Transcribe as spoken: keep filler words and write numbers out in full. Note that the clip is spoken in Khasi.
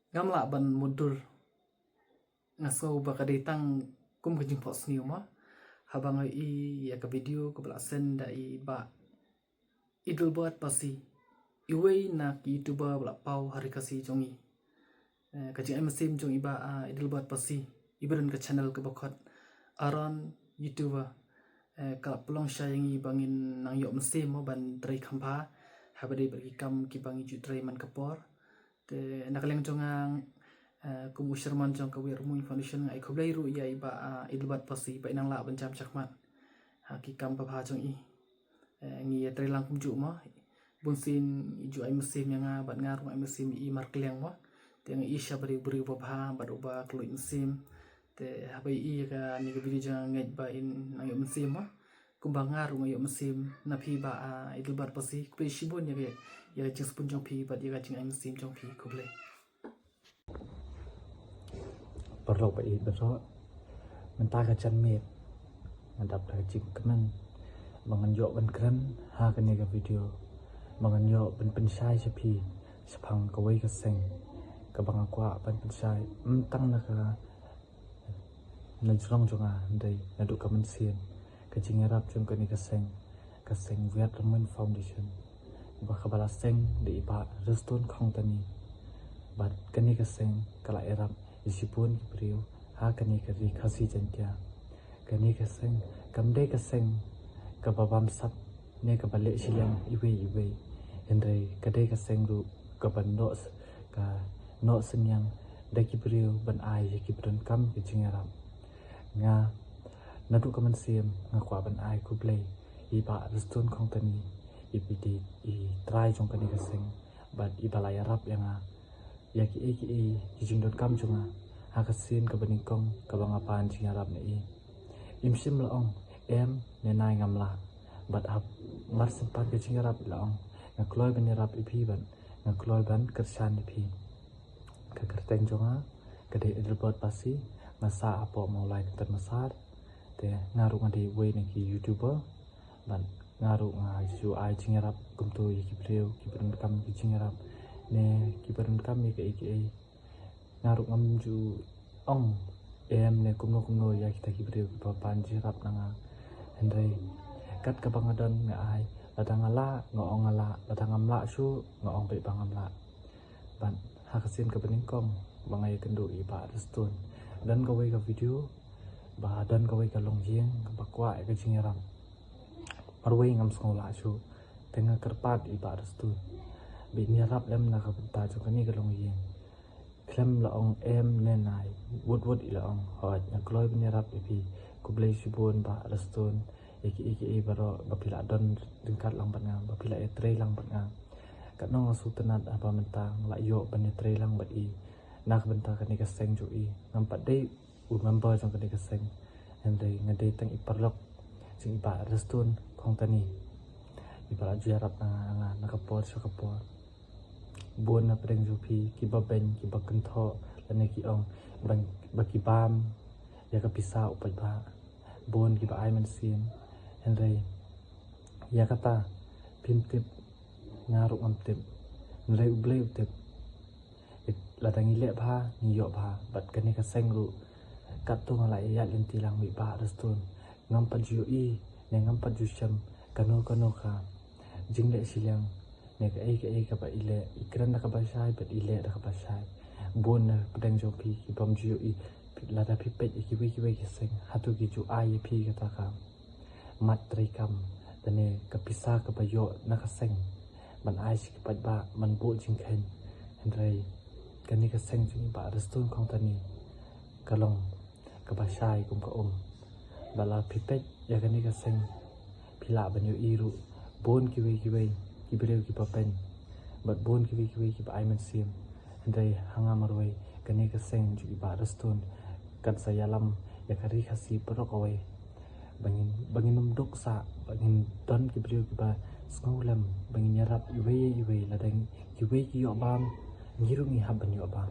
Ngam lah ban mutdur. Nga sngew ba ka dei tang kum ka jingphohsniew mo. Haba nga ïohi ïa ka video kaba la send da i Bah Edelbert Pasi, iwei na ki YouTuber ba la paw ha ri Khasi jong ngi. Eh, ka jingai mynsiem jong i Bah, ah, Edelbert Pasi, iba don ka channel kaba khot Aaron YouTuber. Eh, ka la pynlong shai ïa ngi ba ngin nang ïoh mynsiem mo ban trei kham bha haba dei bad ki kam kiba ngi ju trei man ka por. Te na ka liang jong nga, eh, kum u chairman jong ka We Are Hmung Foundation, nga ai khublei ruh ïa i Bah, ah, Edelbert Pasi ba i nang lah ban jam shakhmat ha ki kam babha jong i. Eh, ngi ïa trei lang kumjuh mo. Bun sien i ju ai mynsiem ïa nga bad nga ruh nga ai mynsiem ïa i markylliang mo. Te nga ïohi sha briew briew babha bad uba khlaiñ mynsiem. Te haba ïohi ïa kane ka video jong nga ngeit ba in nang ïoh mynsiem mo. Kumba nga ruh nga ïoh mynsiem na phi Bah, ah, Edelbert Pasi. Khublei shibun ïa ka, ïa ka jingsbun jong phi bad ïa ka jingai mynsiem jong phi. Khublei. Paralok ba ïeit baroh, mynta ka janmiet nga dap da ka jingkmen ba ngan ïoh ban kren ha kane ka video, ba ngan ïoh ban pynshai sha phi shaphang kawei ka seng kaba nga kwah ban pynshai, ym tang na ka na jrong jong nga, hynrei naduh ka mynsiem, ka jingïarap jong kane ka seng, ka seng We Are Hmung Foundation, ba kaba la seng da i Bah Restone Khongtani. Bad kane ka seng ka la ïarap ïa shibun ki briew ha kane ka ri Khasi Jaiñtia. Kane ka seng kam dei ka seng kaba bamsap ne kaba leh shiliang iwei iwei, hynrei ka dei ka seng ruh kaba noh s-, ka noh synñiang da ki briew ban ai ïa kiba donkam ka jingïarap. Nga, naduh ka mynsiem, nga kwah ban ai khublei ïa i Bah Restone Khongtani, iba dei i trai jong kane ka seng bad iba la ïarap ïa nga ïa kiei kiei ki jingdonkam jong nga ha ka sien kaba nyngkong kaba nga pan jingïarap na i. Im shym la ong em ne nai, ngam lah. Bad haba mar shen pan ka jingïarap i la ong, nga kloi ban ïarap ïa phi bad nga kloi ban kyrshan ïa phi. Ka kyrteng jong nga ka dei Edelbert Pasi, nga sah hapoh Mawlai Kynton Massar. Te nga ruh nga dei uwei na ki YouTuber bad nga ruh nga ju ai jingïarap kumto ïa ki briew kiba donkam ki jingïarap ne kiba donkam ïa kiei kiei. Nga ruh ngam ju ong em ne kumno kumno ïa kita ki briew kiba pan jingïarap na nga. Hynrei kat kaba nga don nga ai, lada nga lah nga ong nga lah, lada ngam lah shuh nga ong beit ba ngam lah. Bad ha ka sien kaba nyngkong ba nga ïakynduh ïa i Bah Restone, don kawei ka video ba don kawei ka longïing kaba kwah ïa ka jingïarap. Marwei ngam sngew lah shuh, te nga kyrpad ïa i Bah Restone ba in ïarap lem na ka bynta jong kane ka longïing. Khlem la ong em ne nai, wut wut i la ong, hooid, nga kloi ban ïarap ïa phi. Khublei shibun Bah Restone ïa kiei kiei baroh ba phi la don ryngkat lang bad nga, ba phi la ïatrei lang bad nga. Katno nga sngewtynnat haba mynta nga la ïoh ban ïatrei lang bad i na ka bynta kane ka seng jong i. Ngam pat dei u member jong kane ka seng, hynrei nga dei tang i paralok jong i Bah Restone Khongtani, iba la ju ïarap na nga, na ka por sha ka por. Bun na pdeng jong phi kiba beiñ, kiba kynthoh lane ki ong ba, ba ki bam ïa ka pisa u paidbah. Bun kiba ai mynsiem, hynrei ïa kata phim tip, nga ruh ngam tip, hynrei U Blei u tip. Lada ngi leh bha ngi ïoh bha. Bad kane ka seng ruh katto nga la ïaid lynti lang bad i Bah Restone, ngam pat ju ïohi ne ngam pat ju shem kano kano ka jingleh shiliang ne kaei kaei kaba i leh. I kren da kaba shai bad i leh da kaba shai. Bun na pdeng jong phi ki bym ju ïohi, lada phi peit ïa kiwei kiwei ki seng, hato ki ju ai ïa phi kata ka mat treikam lane ka pisa kaba ïoh na ka seng ban ai sha ki paidbah ban buh jingkheiñ? Hynrei kane ka seng jong i Bah Restone Khongtani ka long kaba shai kum ka um. Bad lada phi peit ïa kane ka seng, phi lah ban ïohi ruh bun kiwei kiwei ki briew kiba beiñ bad bun kiwei kiwei kiba ai mynsiem. Hynrei ha nga marwei, kane ka seng jong i Bah Restone kan sa ïalam ïa ka ri Khasi baroh kawei. Ba ngin, ba ngin ym duk sah, ba ngin don ki briew kiba sngewlem, ba ngin ïarap iwei ïa iwei. Lada kiwei ki ïoh bam, ngi ruh ngi hap ban ïoh bam.